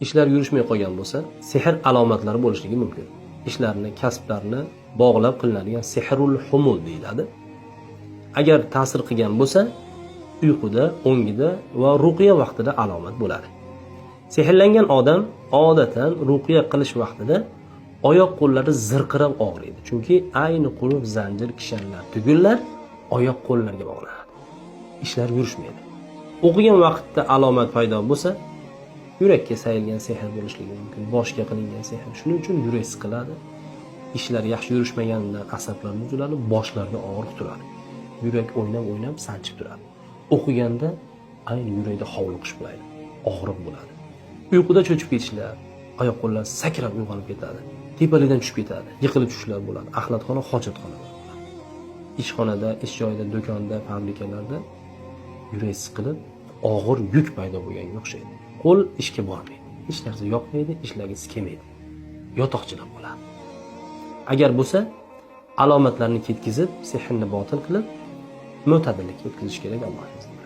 Ishlar yurishmay qolgan bo'lsa, sehr alomatlari bo'lishligi mumkin. Ishlarni, kasblarni bog'lab qilinadigan sehrul humul deyiladi. Agar ta'sir qilgan bo'lsa, uyquda, o'ngida va ruqiya vaqtida alomat bo'ladi. Sehrlangan odam odatan ruqiya qilish vaqtida oyoq qo'llari zirqirab og'riydi. Chunki ayni qulf, zanjir, kishanlar, tugunlar oyoq qo'llarga bog'lanadi. Ishlar yurishmaydi. O'qigan vaqtda alomat paydo bo'lsa, yurakka sayilgan sehr bo'lishligi mumkin, boshga qilingan sehr. Shuning uchun yurak siqiladi. Ishlar yaxshi yurishmaganidan asablar buziladi, boshlarga og'riq turadi. Yurak o'ynab-o'ynab sanchib turadi. O'qiganda ayni yurakda hovliqish bo'ladi, og'riq bo'ladi. Uyquda cho'chib ketishlar, oyoq qo'llar sakrab uyg'onib ketadi. Tepalikdan tushib ketadi, yiqilib tushishlar bo'ladi. Axlatxona, hojatxonalar bo'ladi. Ishxonada, ish joyida, do'konda, fabrikalarda yurak siqilib, og'ir yuk paydo bo'lganga o'xshaydi. Qo'l ishga bormaydi. Hech narsa yoqmaydi, ishlagisi kelmaydi. Yotoqchilik bo'ladi. Agar bo'lsa, alomatlarni ketkizib, sehrni botil qilib, mo'tadillikka o'tkazish kerak Allohning izni.